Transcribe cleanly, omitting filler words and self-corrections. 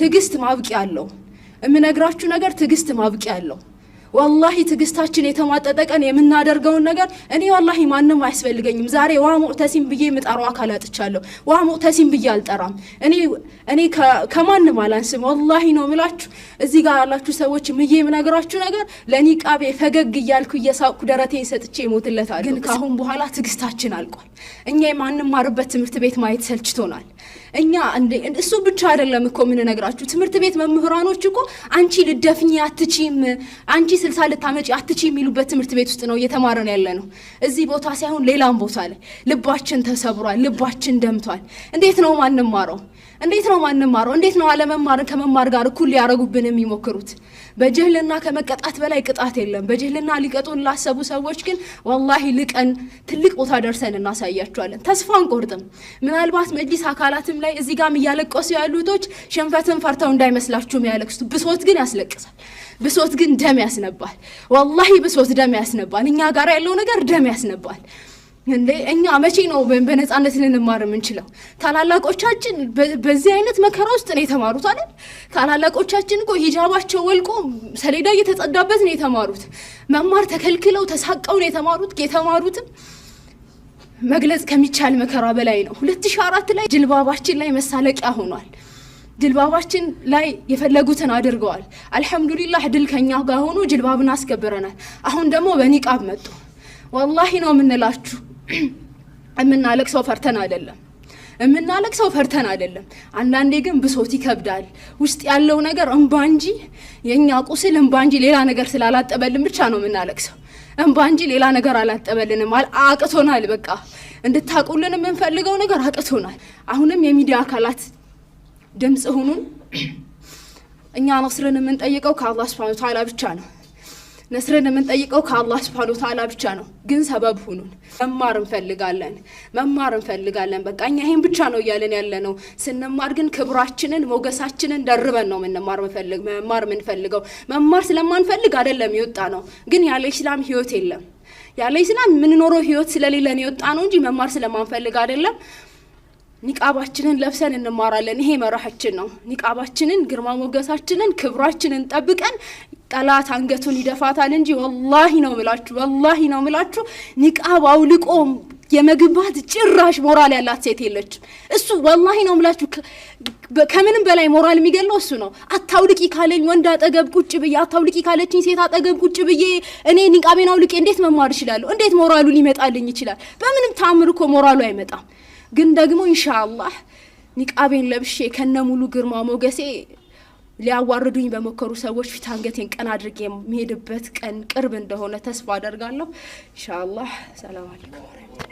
ትዕግስት ማብቂያ አለው። የምነግራችሁ ነገር ትዕግስት ማብቂያ አለው። ወላሂ ትዕግስታችን የተሟጠጠ ቀን የምናደርገውን ነገር እኔ ወላሂ ማንም አያስፈልገኝም። ዛሬ ዋ ሙዕተሲም ብዬ የምጠራው አካል አጥቻለሁ። ዋ ሙዕተሲም ብዬ አልጠራም። እኔ ከማንም አላንስም። ወላሂ ነው ምላችሁ። እዚህ ጋር ያላችሁ ሰዎች ምዬ የምነግራችሁ ነገር ለኒቃቤ ፈገግ እያልኩ እየሳቅኩ ደረቴን ሰጥቼ እሞትለታለሁ። ግን ከአሁን በኋላ ትዕግስታችን አልቋል። እኛ የማንማርበት ትምህርት ቤት ማየት ሰልችቶናል። እኛ እሱ ብቻ አይደለም እኮ የምንነግራችሁ። ትምህርት ቤት መምህራኖች እኮ አንቺ ልደፍኝ አትችም፣ አንቺ 60 ልታመጪ አትችም የሚሉበት ትምህርት ቤት ውስጥ ነው እየተማረን ያለ ነው። እዚህ ቦታ ሳይሆን ሌላም ቦታ ላይ ልባችን ተሰብሯል፣ ልባችን ደምቷል። እንዴት ነው ማንማረው? እንዴት ነው ማንማረው? እንዴት ነው አለመማርን ከመማር ጋር እኩል ሊያረጉብን የሚሞክሩት? በጅህልና ከመቀጣት በላይ ቅጣት የለም። በጅህልና ሊቀጡን ላሰቡ ሰዎች ግን ወላሂ ልቀን ትልቅ ቦታ ደርሰን እናሳያቸዋለን። ተስፋ አንቆርጥም። ምናልባት መጅሊስ አካላትም ላይ እዚህ ጋም እያለቀሱ ያሉቶች ሽንፈትን ፈርተው እንዳይመስላችሁ የሚያለቅሱት። ብሶት ግን ያስለቅሳል። ብሶት ግን ደም ያስነባል። ወላሂ ብሶት ደም ያስነባል። እኛ ጋር ያለው ነገር ደም ያስነባል። እንዴ እኛ መቼ ነው በነፃነት ልንማር የምንችለው? ታላላቆቻችን በዚህ አይነት መከራ ውስጥ ነው የተማሩት አይደል? ታላላቆቻችን እኮ ሂጃባቸው ወልቆ ሰሌዳ እየተጸዳበት ነው የተማሩት። መማር ተከልክለው ተሳቀው ነው የተማሩት። የተማሩትም መግለጽ ከሚቻል መከራ በላይ ነው። 2004 ላይ ጅልባባችን ላይ መሳለቂያ ሆኗል። ጅልባባችን ላይ የፈለጉትን አድርገዋል። አልሐምዱሊላህ ድል ከኛ ጋር ሆኖ ጅልባብን አስከብረናል። አሁን ደግሞ በኒቃብ መጡ። ወላሂ ነው የምንላችሁ፣ የምናለቅሰው ፈርተን አይደለም። የምናለቅሰው ፈርተን አይደለም። አንዳንዴ ግን ብሶት ይከብዳል። ውስጥ ያለው ነገር እንባ እንጂ፣ የእኛ ቁስል እንባ እንጂ ሌላ ነገር ስላላጠበልን ብቻ ነው የምናለቅሰው። እንባ እንጂ ሌላ ነገር አላጠበልንም። አቅቶናል። በቃ እንድታቁልን የምንፈልገው ነገር አቅቶናል። አሁንም የሚዲያ አካላት ድምፅ ሁኑን። እኛ ነስርን የምንጠይቀው ከአላህ ሱብሓነሁ ወተዓላ ብቻ ነው። ነስርን የምንጠይቀው ከአላህ ሱብሓነሁ ወተዓላ ብቻ ነው። ግን ሰበብ ሁኑን። መማር እንፈልጋለን፣ መማር እንፈልጋለን። በቃ እኛ ይሄን ብቻ ነው እያለን ያለ ነው። ስንማር ግን ክብራችንን ሞገሳችንን ደርበን ነው መማር የምንፈልገው። መማር ስለማንፈልግ አይደለም የወጣ ነው። ግን ያለ ኢስላም ህይወት የለም። ያለ ኢስላም የምንኖረው ህይወት ስለሌለን የወጣ ነው እንጂ መማር ስለማንፈልግ አይደለም። ኒቃባችንን ለብሰን እንማራለን። ይሄ መርሃችን ነው። ኒቃባችንን፣ ግርማ ሞገሳችንን፣ ክብራችንን ጠብቀን ጠላት አንገቱን ይደፋታል እንጂ ወላሂ ነው ምላችሁ፣ ወላሂ ነው ምላችሁ፣ ኒቃብ አውልቆ የመግባት ጭራሽ ሞራል ያላት ሴት የለችም። እሱ ወላሂ ነው ምላችሁ ከምንም በላይ ሞራል የሚገለው እሱ ነው። አታውልቂ ካለኝ ወንድ አጠገብ ቁጭ ብዬ፣ አታውልቂ ካለችኝ ሴት አጠገብ ቁጭ ብዬ እኔ ኒቃቤን አውልቄ እንዴት መማር እችላለሁ? እንዴት ሞራሉ ሊመጣልኝ ይችላል? በምንም ታምር እኮ ሞራሉ አይመጣም። ግን ደግሞ ኢንሻአላህ ኒቃቤን ለብሼ ከነ ሙሉ ግርማ ሞገሴ ሊያዋርዱኝ በሞከሩ ሰዎች ፊት አንገቴን ቀና አድርጌ የሚሄድበት ቀን ቅርብ እንደሆነ ተስፋ አደርጋለሁ። ኢንሻአላህ። ሰላም አለይኩም።